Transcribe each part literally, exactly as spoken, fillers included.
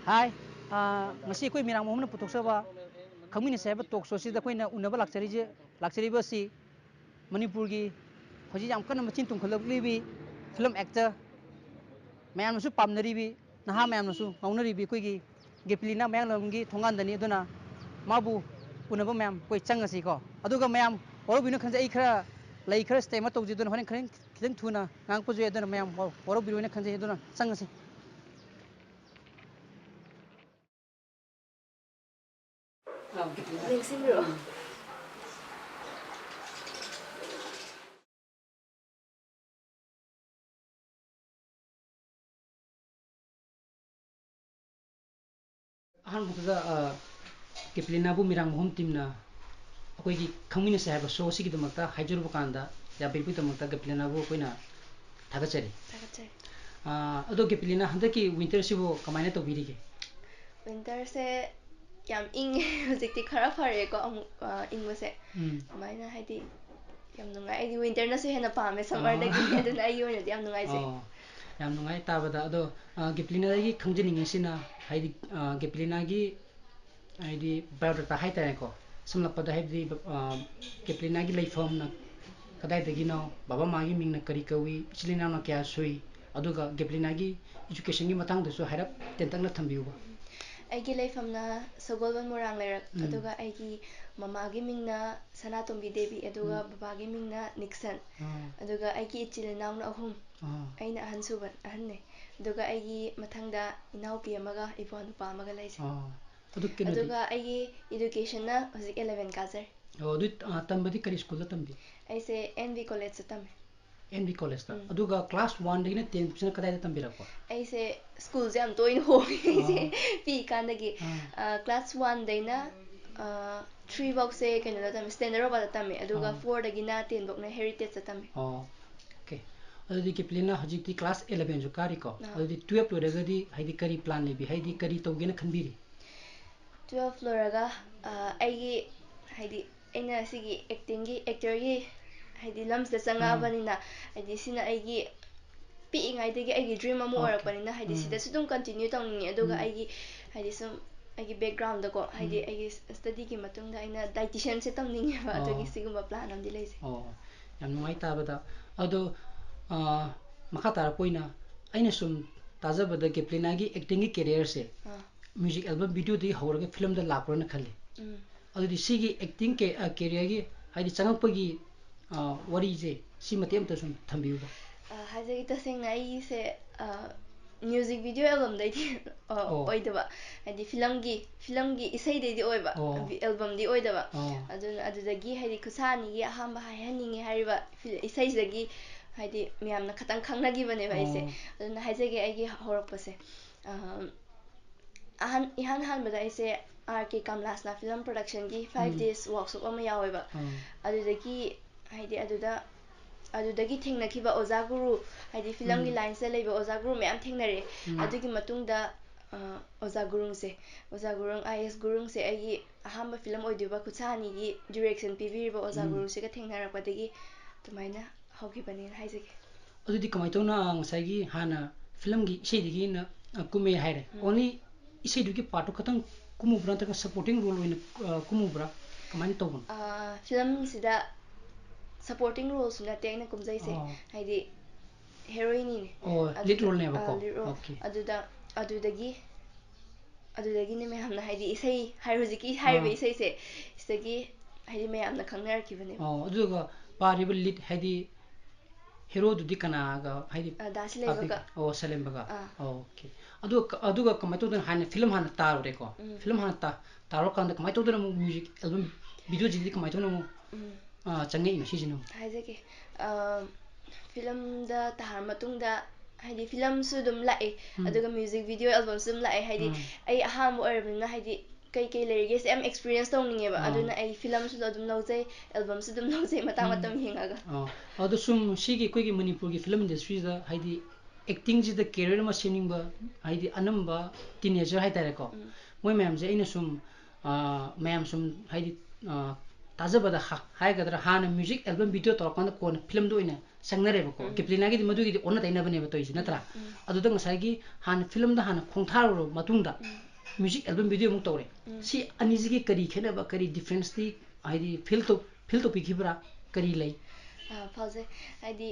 ꯍꯥꯏ, ꯑꯥ, ꯉꯁꯤ ꯑꯩꯈꯣꯏ ꯃꯤꯔꯥꯡ ꯃꯍꯨꯝꯅ ꯄꯨꯊꯣꯛꯆꯕ ꯈꯪꯃꯤꯟꯅꯁꯦ ꯍꯥꯏꯕ ꯇꯣꯛ ꯁꯣꯁꯤꯗ ꯑꯩꯈꯣꯏꯅ ꯎꯅꯕ ꯂꯥꯛꯆꯔꯤꯁꯦ, ꯂꯥꯛꯆꯔꯤꯕ ꯑꯁꯤ ꯃꯅꯤꯄꯨꯔꯒꯤ ꯍꯧꯖꯤꯛ ꯌꯥꯝ ꯀꯟꯅ ꯃꯆꯤꯟ ꯇꯨꯝꯈꯠꯂꯛꯂꯤꯕꯤ ꯐꯤꯂꯝ ꯑꯦꯛꯇꯔ, ꯃꯌꯥꯝꯅꯁꯨ ꯄꯥꯝꯅꯔꯤꯕꯤ, ꯅꯍꯥ ꯃꯌꯥꯝꯅꯁꯨ ꯉꯥꯎꯅꯔꯤꯕꯤ ꯑꯩꯈꯣꯏꯒꯤ ꯒꯦꯄꯤꯂꯤꯅꯥ ꯃꯌꯥꯡꯂꯝꯒꯤ ꯊꯣꯡꯒꯥꯟꯗꯅꯤ꯫ ꯑꯗꯨꯅ ꯃꯥꯕꯨ ꯎꯅꯕ ꯃꯌꯥꯝ ꯑꯩꯈꯣꯏ ꯆꯪꯉꯁꯤꯀꯣ꯫ ꯑꯗꯨꯒ ꯃꯌꯥꯝ ꯋꯥꯔꯧꯕꯤꯅꯨ ꯈꯟꯖꯩ, ꯑꯩ ꯈꯔ ꯂꯩ ꯈꯔ ꯁ꯭ꯇꯦ ꯑꯃ ꯇꯧꯖꯩ, ꯑꯗꯨꯅ ꯍꯣꯔꯦꯟ ꯈꯔ ꯈꯤꯇꯪ ꯊꯨꯅ ꯉꯥꯡꯉꯛꯄꯁꯨ ꯌꯥꯏ, ꯑꯗꯨꯅ ꯃꯌꯥꯝ ꯋꯥ-, ꯋꯥꯔꯧꯕꯤꯔꯣꯏꯅ ꯈꯟꯖꯩ꯫ ꯑꯗꯨꯅ ꯆꯪꯉꯁꯤ꯫ ꯅꯤꯡꯁꯤꯡꯕꯤꯔꯛꯑꯣ꯫ ꯑꯍꯥꯟꯕꯗ, ꯑ, ꯀꯦꯄꯤꯂꯤꯅꯥꯕꯨ ꯃꯤꯔꯥꯡ ꯃꯍꯨꯝ ꯇꯤꯝꯅ ꯑꯩꯈꯣꯏꯒꯤ ꯈꯪꯃꯤꯟꯅꯁꯦ ꯍꯥꯏꯕ ꯁꯣ ꯑꯁꯤꯒꯤꯗꯃꯛꯇ ꯍꯥꯏꯖꯔꯨꯕ ꯀꯥꯟꯗ ꯌꯥꯕꯤꯔꯛꯄꯒꯤꯗꯃꯛꯇ ꯀꯦꯄꯤꯂꯤꯅꯥꯕꯨ ꯑꯩꯈꯣꯏꯅ ꯊꯥꯒꯠꯆꯔꯤ꯫ ꯊꯥꯒꯠꯆꯔꯤ꯫ ꯑ, ꯑꯗꯣ ꯀꯦꯄꯤꯂꯤꯅꯥ, ꯍꯟꯗꯛꯀꯤ ꯋꯤꯟꯇꯔꯁꯤꯕꯨ ꯀꯃꯥꯏꯅ ꯇꯧꯕꯤꯔꯤꯒꯦ? ꯋꯤꯟꯇꯔꯁꯦ ꯌꯥꯝ ꯏꯪꯉꯦ꯫ ꯍꯧꯖꯤꯛꯇꯤ ꯈꯔ ꯐꯔꯦꯀꯣ ꯑꯃꯨꯛ, ꯑ, ꯏꯪꯕꯁꯦ꯫ ꯎꯝ꯫ ꯑꯗꯨꯃꯥꯏꯅ ꯍꯥꯏꯗꯤ ꯌꯥꯝ ꯅꯨꯡꯉꯥꯏ꯫ ꯑꯩꯗꯤ ꯋꯤꯟꯇꯔꯅꯁꯨ ꯍꯦꯟꯅ ꯄꯥꯝꯃꯦ ꯑꯣ꯫ ꯁꯝꯃꯔꯗꯒꯤ, ꯑꯗꯨꯅ ꯑꯩꯒꯤ ꯑꯣꯏꯅꯗꯤ ꯌꯥꯝ ꯅꯨꯡꯉꯥꯏꯖꯩ꯫ ꯑꯣ, ꯌꯥꯝ ꯅꯨꯡꯉꯥꯏ ꯇꯥꯕꯗ꯫ ꯑꯗꯣ, ꯑ, ꯀꯦꯄꯤꯂꯤꯅꯥꯗꯒꯤ ꯈꯪꯖꯅꯤꯡꯉꯤꯁꯤꯅ, ꯍꯥꯏꯗꯤ, ꯑ, ꯀꯦꯄꯤꯂꯤꯅꯥꯒꯤ ꯍꯥꯏꯗꯤ biodata ꯍꯥꯏꯇꯥꯔꯦꯀꯣ, ꯁꯝꯂꯞꯄꯗ ꯍꯥꯏꯕꯗꯤ, ꯑ, ꯀꯦꯄꯤꯂꯤꯅꯥꯒꯤ ꯂꯩꯐꯝꯅ ꯀꯗꯥꯏꯗꯒꯤꯅꯣ, ꯕꯕꯥ ꯃꯥꯒꯤ ꯃꯤꯡꯅ ꯀꯔꯤ ꯀꯧꯏ, ꯏꯆꯤꯜ ꯏꯅꯥꯎꯅ ꯀꯌꯥ ꯁꯨꯏ, ꯑꯗꯨꯒ ꯀꯦꯄꯤꯂꯤꯅꯥꯒꯤ educationꯒꯤ ꯃꯇꯥꯡꯗꯁꯨ ꯍꯥꯏꯔꯞ ꯇꯦꯟꯇꯛꯅ ꯊꯝꯕꯤꯌꯨꯕ꯫ ꯑꯩꯒꯤ ꯂꯩꯐꯝꯅ ꯁꯒꯣꯜꯕꯟ ꯃꯣꯏꯔꯥꯡ ꯂꯩꯔꯛ, ꯎꯝ꯫ ꯑꯗꯨꯒ ꯑꯩꯒꯤ ꯃꯃꯥꯒꯤ ꯃꯤꯡꯅ ꯁꯅꯥꯇꯣꯝꯕꯤ ꯗꯦꯕꯤ, ꯑꯗꯨꯒ ꯎꯝ꯫ ꯕꯕꯥꯒꯤ ꯃꯤꯡꯅ ꯅꯤꯛꯁꯟ, ꯑꯥ꯫ ꯑꯗꯨꯒ ꯑꯩꯒꯤ ꯏꯆꯤꯜ ꯏꯅꯥꯎꯅ ꯑꯍꯨꯝ꯫ ꯑꯥ꯫ ꯑꯩꯅ ꯑꯍꯟꯁꯨꯕ, ꯑꯍꯟꯅꯦ꯫ ꯑꯗꯨꯒ ꯑꯩꯒꯤ ꯃꯊꯪꯗ ꯏꯅꯥꯎꯄꯤ ꯑꯃꯒ ꯏꯄ꯭ꯋꯥ ꯅꯨꯄꯥ ꯑꯃꯒ ꯂꯩꯖꯩ꯫ ꯑꯥ꯫ ꯑꯗꯨ ꯀꯩꯅꯣꯗꯤ? ꯑꯗꯨꯒ ꯑꯩꯒꯤ educationꯅ ꯍꯧꯖꯤꯛ eleven ꯀꯥꯖꯔꯤ꯫ ꯑꯣ, ꯑꯗꯨ, ꯑ, ꯇꯝꯕꯗꯤ ꯀꯔꯤ ꯁ꯭ꯀꯨꯜꯗ ꯇꯝꯕꯤ? ꯑꯩꯁꯦ N V collegeꯇ ꯇꯝꯃꯤ꯫ N V collegeꯇ? ꯎꯝ꯫ ꯑꯗꯨꯒ class oneꯗꯒꯤꯅ tenꯁꯤꯅ ꯀꯗꯥꯏꯗ ꯇꯝꯕꯤꯔꯛꯄ? ꯑꯩꯁꯦ ꯁ꯭ꯀꯨꯜꯁꯦ ꯌꯥꯝ ꯇꯣꯏꯅ ꯍꯣꯡꯉꯦ ꯑꯩꯁꯦ ꯑꯥ꯫ ꯄꯤꯛꯏꯀꯥꯟꯗꯒꯤ꯫ ꯑꯥ꯫ ꯑ, class oneꯗꯩꯅ, ꯑ, three ꯐꯥꯎꯁꯦ ꯀꯩꯅꯣꯗ ꯇꯝꯃꯦ, ꯁ꯭ꯇꯦꯟꯗꯔ ꯔꯣꯕꯥꯗ ꯇꯝꯃꯦ, ꯑꯗꯨꯒ ꯑꯥ꯫ fourꯗꯒꯤꯅ ten ꯐꯥꯎꯅ Heritageꯇ ꯇꯝꯃꯦ꯫ ꯑꯣ, okay꯫ ꯑꯗꯨꯗꯤ ꯀꯦꯄꯤꯂꯤꯅꯥ ꯍꯧꯖꯤꯛꯇꯤ class elevenꯁꯨ ꯀꯥꯔꯤꯀꯣ? ꯑꯥ꯫ ꯑꯗꯨꯗꯤ twelve ꯂꯣꯏꯔꯒꯗꯤ ꯍꯥꯏꯗꯤ ꯀꯔꯤ plan ꯂꯩꯕꯤ? ꯍꯥꯏꯗꯤ ꯀꯔꯤ ꯇꯧꯒꯦꯅ ꯈꯟꯕꯤꯔꯤ? Twelve ꯂꯣꯏꯔꯒ, ꯑ, ꯑꯩꯒꯤ ꯍꯥꯏꯗꯤ ꯑꯩꯅ ꯁꯤꯒꯤ actingꯒꯤ, actorꯒꯤ ꯍꯥꯏꯗꯤ ꯂꯝꯁꯤꯗ ꯑꯥ꯫ ꯆꯪꯉꯛꯑꯕꯅꯤꯅ, ꯍꯥꯏꯗꯤ ꯁꯤꯅ ꯑꯩꯒꯤ ꯄꯤꯛꯏꯉꯩꯗꯒꯤ ꯑꯩꯒꯤ dream ꯑꯃ Okay. ꯑꯣꯏꯔꯛꯄꯅꯤꯅ ꯍꯥꯏꯗꯤ ꯎꯝ. ꯁꯤꯗꯁꯨ ꯑꯗꯨꯝ continue ꯇꯧꯅꯤꯡꯉꯦ꯫ ꯑꯗꯨꯒ ꯎꯝ. ꯑꯩꯒꯤ ꯍꯥꯏꯗꯤ ꯁꯨꯝ ꯑꯩꯒꯤ background ꯗꯀꯣ ꯍꯥꯏꯗꯤ ꯎꯝ. ꯑꯩꯒꯤ study ꯒꯤ ꯃꯇꯨꯡꯗ ꯑꯩꯅ dietitian ꯁꯦ ꯇꯝꯅꯤꯡꯉꯦꯕ꯫ ꯑꯣ. ꯑꯗꯨꯒꯤ ꯁꯤꯒꯨꯝꯕ plan ꯑꯃꯗꯤ ꯂꯩꯖꯩ꯫ ꯑꯣ, ꯌꯥꯝ ꯅꯨꯡꯉꯥꯏ ꯇꯥꯕꯗ꯫ ꯑꯗꯣ ꯑꯥ, ꯃꯈꯥ ꯇꯥꯔꯛꯄ ꯑꯣꯏꯅ ꯑꯩꯅ ꯁꯨꯝ ꯇꯥꯖꯕꯗ ꯀꯦꯄ꯭ꯂꯤꯅꯥꯒꯤ acting ꯒꯤ career ꯁꯦ ꯑꯥ. Music album video ꯗꯒꯤ ꯍꯧꯔꯒ film ꯗ ꯂꯥꯛꯄ꯭ꯔꯅ ꯈꯜꯂꯤ꯫ ꯎꯝ. ꯑꯗꯨꯗꯤ ꯁꯤꯒꯤ acting ꯀꯦ-, ꯑ, career ꯒꯤ ꯍꯥꯏꯗꯤ ꯆꯪꯉꯛꯄꯒꯤ, ꯑ, ꯋꯥꯔꯤꯁꯦ ꯁꯤ ꯃꯇꯦꯛ ꯑꯃꯇ ꯁꯨꯝ ꯊꯝꯕꯤꯌꯨꯕ꯫ ꯑ, ꯍꯥꯏꯖꯒꯦ, ꯇꯁꯦꯡꯅ ꯑꯩꯁꯦ, ꯑ, music video album ꯗꯩꯗꯤ, ꯑ, ꯑꯣ. ꯑꯣꯏꯗꯕ, ꯍꯥꯏꯗꯤ film ꯒꯤ, film ꯒꯤ ꯏꯁꯩꯗꯩꯗꯤ ꯑꯣꯏꯕ, ꯑꯣ. album ꯗꯤ ꯑꯣꯏꯗꯕ꯫ ꯑꯣ. ꯑꯗꯨꯅ ꯑꯗꯨꯗꯒꯤ ꯍꯥꯏꯗꯤ ꯈꯨꯠꯁꯥꯅꯤꯒꯤ ꯑꯍꯥꯟꯕ ꯍꯥꯏꯍꯟꯅꯤꯡꯉꯦ ꯍꯥꯏꯔꯤꯕ ꯐꯤ-, ꯏꯁꯩꯁꯤꯗꯒꯤ ꯍꯥꯏꯗꯤ ꯃꯌꯥꯝꯅ ꯈꯇꯪ ꯈꯪꯅꯈꯤꯕꯅꯦꯕ ꯑꯩꯁꯦ꯫ ꯑꯣ. ꯑꯗꯨꯅ ꯍꯥꯏꯖꯒꯦ ꯑꯩꯒꯤ ꯍꯧꯔꯛꯄꯁꯦ꯫ ꯑ, ꯑꯍꯥꯟ-, ꯏꯍꯥꯟ ꯍꯥꯟꯕꯗ ꯑꯩꯁꯦ R K ꯀꯝꯂꯥꯁꯅꯥ film production ꯒꯤ five ꯎꯝ. days workshop ꯑꯃ ꯌꯥꯎꯋꯦꯕ꯫ ꯑꯥ. ꯑꯗꯨꯗꯒꯤ ꯍꯥꯏꯗꯤ ꯑꯗꯨꯗ, ꯑꯗꯨꯗꯒꯤ ꯊꯦꯡꯅꯈꯤꯕ ꯑꯣꯖꯥ ꯒꯨꯔꯨ, ꯍꯥꯏꯗꯤ film ꯒꯤ ꯎꯝ. line ꯁꯤꯗ ꯂꯩꯕ ꯑꯣꯖꯥ ꯒꯨꯔꯨ ꯃꯌꯥꯝ ꯊꯦꯡꯅꯔꯦ꯫ ꯎꯝ. ꯑꯗꯨꯒꯤ ꯃꯇꯨꯡꯗ, ꯑ, ꯑꯣꯖꯥ ꯒꯨꯔꯨꯡꯁꯦ, ꯑꯣꯖꯥ ꯒꯨꯔꯨꯡ, I A S ꯒꯨꯔꯨꯡꯁꯦ ꯑꯩꯒꯤ ꯑꯍꯥꯟꯕ film ꯑꯣꯏꯗꯣꯏꯕ ꯈꯨꯠꯁꯥ ꯑꯅꯤꯒꯤ direction ꯄꯤꯕꯤꯔꯤꯕ ꯑꯣꯖꯥ ꯎꯝ. ꯒꯨꯔꯨꯁꯤꯒ ꯊꯦꯡꯅꯔꯛꯄꯗꯒꯤ ꯑꯗꯨꯃꯥꯏꯅ ꯍꯧꯈꯤꯕꯅꯦꯅ ꯍꯥꯏꯖꯒꯦ꯫ ꯑꯗꯨꯗꯤ ꯀꯃꯥꯏꯅ ꯇꯧꯅ ꯉꯁꯥꯏꯒꯤ ꯍꯥꯟꯅ film ꯒꯤ ꯏꯁꯩꯗꯒꯤ ꯅ-, ꯑ, ꯀꯨꯝꯃꯦ ꯍꯥꯏꯔꯦ꯫ ꯎꯝ. Only ꯏꯁꯩꯗꯨꯒꯤ part ꯇꯣ ꯈꯛꯇꯪ ꯀꯨꯝꯃꯨꯕ꯭ꯔꯥ ꯅꯠꯇ꯭ꯔꯒ supporting role ꯑꯣꯏꯅ, ꯑ, ꯀꯨꯝꯃꯨꯕ꯭ꯔꯥ? ꯀꯃꯥꯏꯅ ꯇꯧꯕꯅꯣ? ꯑ, film ꯁꯤꯗ supporting role ꯁꯨ ꯅꯠꯇꯦ ꯑꯩꯅ ꯀꯨꯝꯖꯩꯁꯦ꯫ ꯑꯣ. ꯍꯥꯏꯗꯤ heroine ꯅꯤꯅꯦ꯫ ꯑꯣ, ꯑꯗꯨꯗ-, lead role ꯅꯦꯕꯀꯣ? ꯑ, lead role꯫ Okay. ꯑꯗꯨꯗ, ꯑꯗꯨꯗꯒꯤ, ꯑꯗꯨꯗꯒꯤꯅꯦ ꯃꯌꯥꯝꯅ ꯍꯥꯏꯗꯤ ꯏꯁꯩ ꯍꯥꯏ-, ꯍꯧꯖꯤꯛꯀꯤ ꯍꯥꯏꯔꯤꯕ ꯑꯥ. ꯏꯁꯩꯁꯦ ꯁꯤꯗꯒꯤ ꯍꯥꯏꯗꯤ ꯃꯌꯥꯝꯅ ꯈꯪꯅꯔꯛꯈꯤꯕꯅꯦꯕ꯫ ꯑꯣ, ꯑꯗꯨꯒ ꯄꯥꯔꯤꯕ lead ꯍꯥꯏꯗꯤ hero ꯗꯨꯗꯤ ꯀꯅꯥꯒ ꯍꯥꯏꯗꯤ ꯑ, ꯗꯥ ꯁꯤꯂꯦꯝꯕꯒ꯫ ꯄꯥꯕꯤ-, ꯑꯣ, ꯁꯂꯦꯝꯕꯒ꯫ ꯑꯥ. Okay. ꯑꯗꯨꯒ ꯀ-, ꯑꯗꯨꯒ ꯀꯃꯥꯏꯅ ꯇꯧꯗꯅ ꯍꯥꯟꯅ film ꯍꯥꯟꯅ ꯇꯥꯔꯨꯔꯦꯀꯣ? ꯎꯝ. Film ꯍꯥꯟꯅ ꯇꯥ-, ꯇꯥꯔꯨꯔꯀꯥꯟꯗ ꯀꯃꯥꯏꯅ ꯇꯧꯗꯅ ꯑꯃꯨꯛ music album video ꯁꯤꯗꯤ ꯀꯃꯥꯏꯅ ꯇꯧꯗꯅ ꯑꯃꯨꯛ, ꯎꯝ. ꯑ, ꯆꯪꯉꯛꯏꯅꯣ ꯁꯤꯁꯤꯅ ꯑꯃꯨꯛ? ꯍꯥꯏꯖꯒꯦ꯫ ꯑ, film ꯗ ꯇꯥꯔ ꯃꯇꯨꯡꯗ ꯍꯥꯏꯗꯤ film ꯁꯨ ꯑꯗꯨꯝ ꯂꯥꯛꯑꯦ, ꯎꯝ. ꯑꯗꯨꯒ music video album ꯁꯨ ꯑꯗꯨꯝ ꯂꯥꯛꯑꯦ꯫ ꯍꯥꯏꯗꯤ ꯎꯝ. ꯑꯩ ꯑꯍꯥꯟꯕ ꯑꯣꯏꯔꯕꯅꯤꯅ ꯍꯥꯏꯗꯤ ꯀꯩ ꯀꯩ ꯂꯩꯔꯤꯒꯦꯁꯦ ꯌꯥꯝ experience ꯇꯧꯅꯤꯡꯉꯦꯕ꯫ ꯑꯥ. ꯑꯗꯨꯅ ꯑꯩ film ꯁꯨ ꯑꯗꯨꯝ ꯂꯧꯖꯩ, album ꯁꯨ ꯑꯗꯨꯝ ꯂꯧꯖꯩ ꯃꯇꯥꯡ ꯎꯝ. ꯃꯇꯝ ꯌꯦꯡꯉꯒ꯫ ꯑꯥ, ꯑꯗꯣ ꯁꯨꯝ ꯁꯤꯒꯤ ꯑꯩꯈꯣꯏꯒꯤ ꯃꯅꯤꯄꯨꯔꯒꯤ film industry ꯗ ꯍꯥꯏꯗꯤ acting ꯁꯤꯗ career ꯑꯃ ꯁꯦꯝꯅꯤꯡꯕ ꯍꯥꯏꯗꯤ ꯑꯅꯝꯕ teenager ꯍꯥꯏꯇꯥꯔꯦꯀꯣ, ꯎꯝ. ꯃꯣꯏ ꯃꯌꯥꯝꯁꯦ ꯑꯩꯅ ꯁꯨꯝ, ꯑꯥ, ꯃꯌꯥꯝ ꯁꯨꯝ ꯍꯥꯏꯗꯤ, ꯑꯥ, ꯇꯥꯖꯕꯗ ꯍꯥ- ꯍꯥꯏꯒꯗ꯭ꯔꯥ, ꯍꯥꯟꯅ ꯃ꯭ꯌꯨꯖꯤꯛ ꯑꯦꯜꯕꯝ ꯚꯤꯗꯤꯑꯣ ꯇꯧꯔꯀꯥꯟꯗ ꯀꯣꯟꯅ ꯐꯤꯂꯝꯗ ꯑꯣꯏꯅ ꯆꯪꯅꯔꯦꯕꯀꯣ꯫ ꯎꯝ꯫ ꯀꯦꯄ꯭ꯂꯤꯅꯥꯒꯤꯗꯤ ꯃꯗꯨꯒꯤꯗꯤ ꯑꯣꯟꯅ ꯇꯩꯅꯕꯅꯦꯕ ꯇꯧꯔꯤꯁꯦ, ꯅꯠꯇ꯭ꯔꯥ? ꯎꯝ꯫ ꯑꯗꯨꯗ ꯉꯁꯥꯏꯒꯤ ꯍꯥꯟꯅ ꯐꯤꯂꯝꯗ ꯍꯥꯟꯅ ꯈꯣꯡꯊꯥꯔꯨꯔꯕ ꯃꯇꯨꯡꯗ ꯎꯝ꯫ ꯃ꯭ꯌꯨꯖꯤꯛ ꯑꯦꯜꯕꯝ ꯚꯤꯗꯤꯑꯣ ꯑꯃꯨꯛ ꯇꯧꯔꯦ꯫ ꯎꯝ꯫ ꯁꯤ ꯑꯅꯤꯁꯤꯒꯤ ꯀꯔꯤ ꯈꯦꯠꯅꯕ, ꯀꯔꯤ ꯗꯤꯐ꯭ꯔꯦꯟꯁꯇꯤ, ꯍꯥꯏꯗꯤ, ꯐꯤꯜ ꯇꯧ- ꯐꯤꯜ ꯇꯧꯕꯤꯈꯤꯕ꯭ꯔꯥ? ꯀꯔꯤ ꯂꯩ? ꯑ, ꯐꯥꯎꯖꯩ꯫ ꯍꯥꯏꯗꯤ,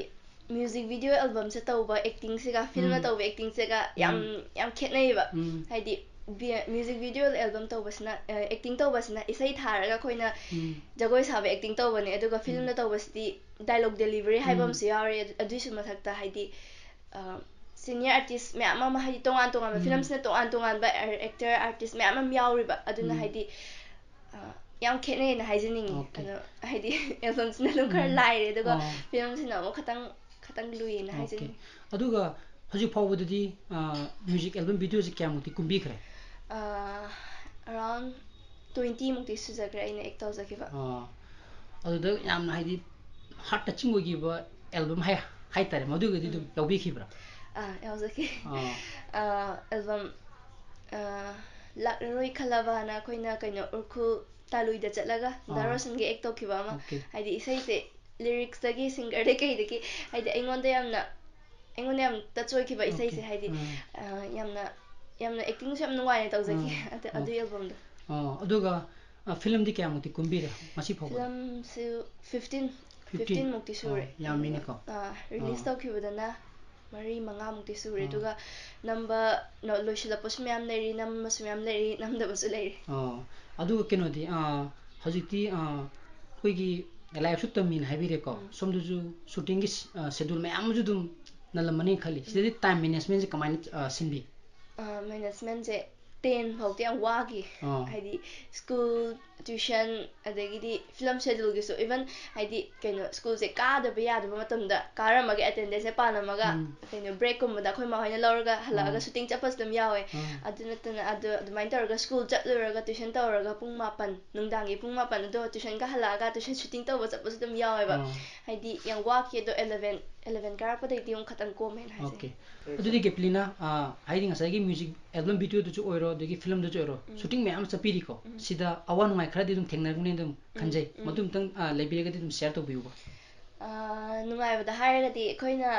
ꯃ꯭ꯌꯨꯖꯤꯛ ꯚꯤꯗꯤꯑꯣ ꯑꯦꯜꯕꯝꯁꯦ ꯇꯧꯕ ꯑꯦꯛꯇꯤꯡꯁꯤꯒ ꯐꯤꯜꯝꯅ ꯎꯝ꯫ ꯇꯧꯕ ꯑꯦꯛꯇꯤꯡꯁꯤꯒ ꯌꯥꯝ, ꯎꯝ꯫ ꯌꯥꯝ ꯈꯦꯠꯅꯩꯌꯦꯕ꯫ ꯎꯝ꯫ ꯍꯥꯏꯗꯤ, ꯕꯤ-, ꯃ꯭ꯌꯨꯖꯤꯛ ꯚꯤꯗꯤꯑꯣ ꯑꯦꯜꯕꯝ ꯇꯧꯕꯁꯤꯅ, ꯑ, ꯑꯦꯛꯇꯤꯡ ꯇꯧꯕꯁꯤꯅ ꯏꯁꯩ ꯊꯥꯔꯒ ꯑꯩꯈꯣꯏꯅ ꯎꯝ꯫ ꯖꯒꯣꯏ ꯁꯥꯕ ꯑꯦꯛꯇꯤꯡ ꯇꯧꯕꯅꯦ, ꯑꯗꯨꯒ ꯎꯝ꯫ ꯐꯤꯜꯝꯗ ꯇꯧꯕꯁꯤꯗꯤ ꯗꯥꯏꯂꯣꯛ ꯗꯦꯂꯤꯚꯔꯤ ꯍꯥꯏꯕ ꯎꯝ꯫ ꯑꯃꯁꯨ ꯌꯥꯎꯔꯦ꯫ ꯑꯗꯨ-, ꯑꯗꯨꯏꯁꯨ ꯃꯊꯛꯇ, ꯍꯥꯏꯗꯤ, ꯑ, ꯁꯤꯅꯤꯌꯔ ꯑꯥꯔꯇꯤꯁ ꯃꯌꯥꯝ ꯑꯃ, ꯍꯥꯏꯗꯤ, ꯇꯣꯉꯥꯟ ꯇꯣꯉꯥꯟꯕ ꯎꯝ꯫ ꯐꯤꯂꯝꯁꯤꯅ ꯇꯣꯉꯥꯟ ꯇꯣꯉꯥꯟꯕ ꯑꯦꯛꯇꯔ, ꯑꯥꯔꯇꯤꯁ ꯃꯌꯥꯝ ꯑꯃ ꯌꯥꯎꯔꯤꯕ꯫ ꯑꯗꯨꯅ, ꯎꯝ꯫ ꯍꯥꯏꯗꯤ, ꯑ, ꯌꯥꯝ ꯈꯦꯠꯅꯩꯅ ꯍꯥꯏꯖꯅꯤꯡꯉꯤ꯫ ꯑꯣꯀꯦ꯫ ꯑꯗꯣ, ꯍꯥꯏꯗꯤ, ꯑꯦꯜꯕꯝꯁꯤꯅ ꯑꯗꯨꯝ ꯈꯔ ꯎꯝ꯫ ꯂꯥꯏꯔꯦ, ꯑꯗꯨꯒ ꯑꯣ꯫ ꯐꯤꯂꯝꯁꯤꯅ ꯑꯃꯨꯛ ꯈꯇꯪ, ꯈꯇꯪ ꯂꯨꯏꯌꯦꯅ ꯑꯣꯀꯦ꯫ ꯍꯥꯏꯖꯅꯤꯡꯉꯤ꯫ ꯑꯗꯨꯒ ꯍꯧꯖꯤꯛ ꯐꯥꯎꯕꯗꯗꯤ, ꯑ, ꯃ꯭ꯌꯨꯖꯤꯛ ꯑꯦꯜꯕꯝ ꯚꯤꯗꯤꯑꯣꯁꯦ ꯀꯌꯥꯃꯨꯛꯇꯤ ꯀꯨꯝꯕꯤꯈ꯭ꯔꯦ? ꯑ, ꯑꯔꯥꯎꯟ ꯇ꯭ꯋꯦꯟꯇꯤ ꯃꯨꯛꯇꯤ ꯁꯨꯖꯈ꯭ꯔꯦ ꯑꯩꯅ ꯑꯦꯛ ꯇꯧꯖꯈꯤꯕ꯫ ꯑ, ꯑꯗꯨꯗ ꯌꯥꯝꯅ, ꯍꯥꯏꯗꯤ, ꯍꯥꯔꯠ ꯇꯆꯤꯡ ꯑꯣꯏꯈꯤꯕ ꯑꯦꯜꯕꯝ ꯍꯥꯏ-, ꯍꯥꯏꯇꯥꯔꯦ, ꯃꯗꯨꯒꯗꯤ ꯑꯗꯨꯝ ꯎꯝ꯫ ꯌꯥꯎꯕꯤꯈꯤꯕ꯭ꯔꯥ? ꯑ, ꯌꯥꯎꯖꯈꯤ꯫ ꯑ꯫ ꯑ, ꯑꯦꯜꯕꯝ, ꯑ, ꯂꯥꯛꯂꯔꯣꯏ ꯈꯜꯂꯕꯅ ꯑꯩꯈꯣꯏꯅ, ꯀꯩꯅꯣ, ꯎꯔꯈꯨꯜ ꯇꯥꯂꯨꯏꯗ ꯆꯠꯂꯒ ꯗꯥ ꯑ꯫ ꯔꯣꯁꯟꯒꯤ ꯑꯦꯛ ꯇꯧꯈꯤꯕ ꯑꯃ꯫ ꯑꯣꯀꯦ꯫ ꯍꯥꯏꯗꯤ, ꯏꯁꯩꯁꯦ ꯂꯤꯔꯤꯛꯁꯇꯒꯤ, ꯁꯤꯡꯒꯔꯗꯒꯤ, ꯀꯩꯗꯒꯤ, ꯍꯥꯏꯗꯤ, ꯑꯩꯉꯣꯟꯗ ꯌꯥꯝꯅ, ꯑꯩꯉꯣꯟꯗ ꯌꯥꯝ ꯇꯆ ꯑꯣꯏꯈꯤꯕ ꯑꯣꯀꯦ꯫ ꯏꯁꯩꯁꯦ, ꯍꯥꯏꯗꯤ, ꯎꯝ꯫ ꯑ, ꯌꯥꯝꯅ, ꯌꯥꯝꯅ ꯑꯦꯛꯇꯤꯡꯁꯨ ꯌꯥꯝ ꯅꯨꯡꯉꯥꯏꯅ ꯇꯧꯖꯈꯤ꯫ ꯎꯝ꯫ ꯑꯗꯨ, ꯑꯗꯨꯒꯤ ꯑꯣꯀꯦ꯫ ꯑꯦꯜꯕꯝꯗꯣ꯫ ꯑꯣ, ꯑꯗꯨꯒ, ꯑ, ꯐꯤꯂꯝꯗꯤ ꯀꯌꯥꯃꯨꯛꯇꯤ ꯀꯨꯝꯕꯤꯔꯦ ꯉꯁꯤ ꯐꯥꯎꯕꯗ? ꯐꯤꯂꯝꯁꯨ ꯐꯤꯐꯇꯤꯟ, ꯐꯤꯐꯇꯤꯟ? ꯐꯤꯐꯇꯤꯟ ꯃꯨꯛꯇꯤ ꯁꯨꯔꯦ꯫ ꯑꯣ, ꯌꯥꯝꯃꯤꯅꯦꯀꯣ꯫ ꯑ, ꯔꯤꯂꯤꯁ ꯑꯥ꯫ ꯇꯧꯈꯤꯕꯗꯅ ꯃꯔꯤ ꯃꯉꯥꯃꯨꯛꯇꯤ ꯁꯨꯔꯦ꯫ ꯑꯥ꯫ ꯑꯗꯨꯒ ꯅꯝꯕ, ꯅ-, ꯂꯣꯏꯁꯤꯜꯂꯛꯄꯁꯨ ꯃꯌꯥꯝ ꯂꯩꯔꯤ, ꯅꯝꯕꯁꯨ ꯃꯌꯥꯝ ꯂꯩꯔꯤ, ꯅꯝꯗꯕꯁꯨ ꯂꯩꯔꯤ꯫ ꯑꯣ, ꯑꯗꯨꯒ ꯀꯩꯅꯣꯗꯤ, ꯑ, ꯍꯧꯖꯤꯛꯇꯤ, ꯑ, ꯑꯩꯈꯣꯏꯒꯤ ꯂꯥꯏꯔꯤꯛꯁꯨ ꯇꯝꯃꯤꯅ ꯍꯥꯏꯕꯤꯔꯦꯀꯣ꯫ ꯎꯝ꯫ ꯁꯣꯝꯗꯁꯨ ꯁꯨꯇꯤꯡꯒꯤ ꯁ-, ꯑ, ꯁꯦꯗꯨꯜ ꯃꯌꯥꯝ ꯑꯃꯁꯨ ꯑꯗꯨꯝ ꯅꯜꯂꯝꯃꯅꯤ ꯈꯜꯂꯤ꯫ ꯎꯝ꯫ ꯁꯤꯗꯗꯤ ꯇꯥꯏꯝ ꯃꯦꯅꯦꯖꯃꯦꯟꯁꯦ ꯀꯃꯥꯏꯅ, ꯑ, ꯁꯤꯟꯕꯤ? ꯑ, ꯃꯦꯅꯦꯖꯃꯦꯟꯁꯦ ꯇꯦꯟ ꯐꯥꯎꯗꯤ ꯌꯥꯝ ꯋꯥꯈꯤ꯫ ꯑꯥ꯫ ꯍꯥꯏꯗꯤ, ꯁ꯭ꯀꯨꯜ, ꯇ꯭ꯌꯨꯁꯟ, ꯑꯗꯒꯤꯗꯤ ꯐꯤꯂꯝ ꯁꯦꯗꯨꯜꯒꯤꯁꯨ, even, ꯍꯥꯏꯗꯤ, ꯀꯩꯅꯣ, ꯁ꯭ꯀꯨꯜꯁꯦ ꯀꯥꯗꯕ ꯌꯥꯗꯕ ꯃꯇꯝꯗ ꯀꯥꯔꯝꯃꯒ ꯑꯦꯇꯦꯟꯗꯦꯟꯁꯁꯦ ꯄꯥꯜꯂꯝꯃꯒ, ꯎꯝ꯫ ꯀꯩꯅꯣ, ꯕ꯭ꯔꯦꯛꯀꯨꯝꯕꯗ ꯑꯩꯈꯣꯏ ꯃꯥ ꯍꯣꯏꯅ ꯂꯧꯔꯒ ꯍꯜꯂꯛꯑꯒ ꯑꯥ꯫ ꯁꯨꯇꯤꯡ ꯆꯠꯄꯁꯨ ꯑꯗꯨꯝ ꯌꯥꯎꯋꯦ꯫ ꯑꯥ꯫ ꯑꯗꯨ ꯅꯠꯇꯅ, ꯑꯗꯨ, ꯑꯗꯨꯃꯥꯏꯅ ꯇꯧꯔꯒ ꯁ꯭ꯀꯨꯜ ꯆꯠꯂꯨꯔꯒ ꯇ꯭ꯌꯨꯁꯟ ꯇꯧꯔꯒ ꯄꯨꯡ ꯃꯥꯄꯟ, ꯅꯨꯡꯗꯥꯡꯒꯤ ꯄꯨꯡ ꯃꯥꯄꯟ, ꯑꯗꯣ ꯇ꯭ꯌꯨꯁꯟꯒ ꯍꯜꯂꯛꯑꯒ ꯇ꯭ꯌꯨꯁꯟ ꯁꯨꯇꯤꯡ ꯇꯧꯕ ꯆꯠꯄꯁꯨ ꯑꯗꯨꯝ ꯌꯥꯎꯋꯦꯕ꯫ ꯑꯥ꯫ ꯍꯥꯏꯗꯤ, ꯌꯥꯝ ꯋꯥꯈꯤ꯫ ꯑꯗꯣ ꯑꯦꯂꯚꯦꯟ, ꯑꯦꯂꯚꯦꯟ ꯀꯥꯔꯛꯄꯗꯩꯗꯤ ꯑꯃꯨꯛ ꯈꯇꯪ ꯀꯣꯝꯃꯦꯅ ꯍꯥꯏꯖꯩ꯫ ꯑꯣꯀꯦ꯫ ꯑꯗꯨꯗꯤ ꯀꯦꯄ꯭ꯂꯤꯅꯥ, ꯑꯥ, ꯍꯥꯏꯗꯤ, ꯉꯁꯥꯏꯒꯤ ꯃ꯭ꯌꯨꯖꯤꯛ ꯑꯦꯜꯕꯝ ꯚꯤꯗꯤꯑꯣꯗꯁꯨ ꯑꯣꯏꯔꯣ, ꯑꯗꯒꯤ ꯐꯤꯂꯝꯗꯁꯨ ꯑꯣꯏꯔꯣ, ꯎꯝ꯫ ꯁꯨꯇꯤꯡ ꯃꯌꯥꯝ ꯑꯃ ꯆꯠꯄꯤꯔꯤꯀꯣ꯫ ꯎꯝ꯫ ꯁꯤꯗ ꯑꯋꯥ ꯅꯨꯡꯉꯥꯏ ꯈꯔꯗꯤ ꯑꯗꯨꯝ ꯊꯦꯡꯅꯔꯝꯒꯅꯤ ꯑꯗꯨꯝ ꯎꯝ, ꯈꯟꯖꯩ꯫ ꯎꯝ꯫ ꯃꯗꯨ ꯑꯝꯇꯪ, ꯑ, ꯂꯩꯕꯤꯔꯒꯗꯤ ꯑꯗꯨꯝ ꯁꯤꯌꯔ ꯇꯧꯕꯤꯌꯨꯕ꯫ ꯑ, ꯅꯨꯡꯉꯥꯏꯕꯗ ꯍꯥꯏꯔꯒꯗꯤ ꯑꯩꯈꯣꯏꯅ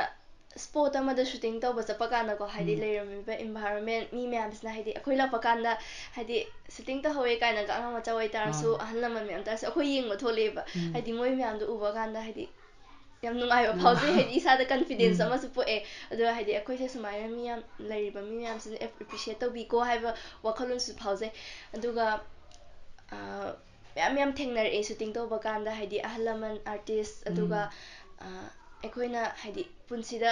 ꯁ꯭ꯄꯣꯠ ꯑꯃꯗ ꯁꯨꯇꯤꯡ ꯇꯧꯕ ꯆꯠꯄ ꯀꯥꯟꯗꯀꯣ, ꯍꯥꯏꯗꯤ ꯎꯝ꯫ ꯂꯩꯔꯝꯃꯤꯕ ꯏꯟꯚꯥꯏꯔꯣꯟꯃꯦꯟ, ꯃꯤ ꯃꯌꯥꯝꯁꯤꯅ, ꯍꯥꯏꯗꯤ ꯑꯩꯈꯣꯏ ꯂꯥꯛꯄ ꯀꯥꯟꯗ, ꯍꯥꯏꯗꯤ ꯁꯨꯇꯤꯡ ꯇꯧꯍꯧꯋꯦ ꯀꯥꯏꯅꯒ ꯑꯉꯥꯡ ꯃꯆꯥ ꯑꯣꯏꯇꯥꯔꯁꯨ, ꯑꯥ꯫ ꯑꯍꯜ ꯂꯃꯟ ꯃꯌꯥꯝ ꯇꯥꯔꯁꯨ ꯑꯩꯈꯣꯏ ꯌꯦꯡꯕ ꯊꯣꯛꯂꯛꯑꯦꯕ꯫ ꯎꯝ꯫ ꯍꯥꯏꯗꯤ ꯃꯣꯏ ꯃꯌꯥꯝꯗꯣ ꯎꯕ ꯀꯥꯟꯗ, ꯍꯥꯏꯗꯤ ꯌꯥꯝ ꯅꯨꯡꯉꯥꯏꯕ ꯎꯝ꯫ ꯐꯥꯎꯖꯩ, ꯍꯥꯏꯗꯤ ꯏꯁꯥꯗ ꯀꯟꯐꯤꯗꯦꯟꯁ ꯎꯝ꯫ ꯑꯃꯁꯨ ꯄꯣꯛꯑꯦ꯫ ꯑꯗꯣ ꯍꯥꯏꯗꯤ ꯑꯩꯈꯣꯏꯁꯦ ꯁꯨꯃꯥꯏꯅ ꯃꯤ ꯌꯥꯝ ꯂꯩꯔꯤꯕ ꯃꯤ ꯃꯌꯥꯝꯁꯤꯅ ꯑꯦꯞ-, ꯑꯦꯄ꯭ꯔꯤꯁꯤꯌꯦꯠ ꯇꯧꯕꯤꯀꯣ ꯍꯥꯏꯕ ꯋꯥꯈꯜꯂꯣꯟꯁꯨ ꯐꯥꯎꯖꯩ꯫ ꯑꯗꯨꯒ, ꯑ, ꯃꯌꯥꯝ ꯌꯥꯝ ꯊꯦꯡꯅꯔꯛꯑꯦ ꯁꯨꯇꯤꯡ ꯇꯧꯕ ꯀꯥꯟꯗ, ꯍꯥꯏꯗꯤ ꯑꯍꯜ ꯂꯃꯟ, ꯑꯥꯔꯇꯤꯁ, ꯑꯗꯨꯒ, ꯎꯝ꯫ ꯑ, ꯑꯩꯈꯣꯏꯅ ꯍꯥꯏꯗꯤ ꯄꯨꯟꯁꯤꯗ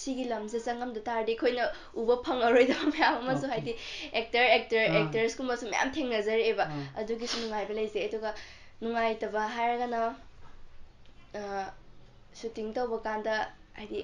ꯁꯤꯒꯤ ꯂꯝꯁꯦ ꯆꯪꯉꯝꯗ ꯇꯥꯔꯗꯤ ꯑꯩꯈꯣꯏꯅ ꯎꯕ ꯐꯪꯉꯔꯣꯏꯗꯕ ꯃꯌꯥꯝ ꯑꯃꯁꯨ, ꯑꯣꯀꯦ꯫ ꯍꯥꯏꯗꯤ ꯑꯦꯛꯇꯔ, ꯑꯦꯛꯇꯔ, ꯑꯥ꯫ ꯑꯦꯛꯇ꯭ꯔꯦꯁꯀꯨꯝꯕꯁꯨ ꯃꯌꯥꯝ ꯊꯦꯡꯅꯖꯔꯛꯑꯦꯕ꯫ ꯑꯥ꯫ ꯑꯗꯨꯒꯤꯁꯨ ꯅꯨꯡꯉꯥꯏꯕ ꯂꯩꯖꯩ꯫ ꯑꯗꯨꯒ ꯅꯨꯡꯉꯥꯏꯇꯕ ꯍꯥꯏꯔꯒꯅ, ꯑ, ꯁꯨꯇꯤꯡ ꯇꯧꯕ ꯀꯥꯟꯗ, ꯍꯥꯏꯗꯤ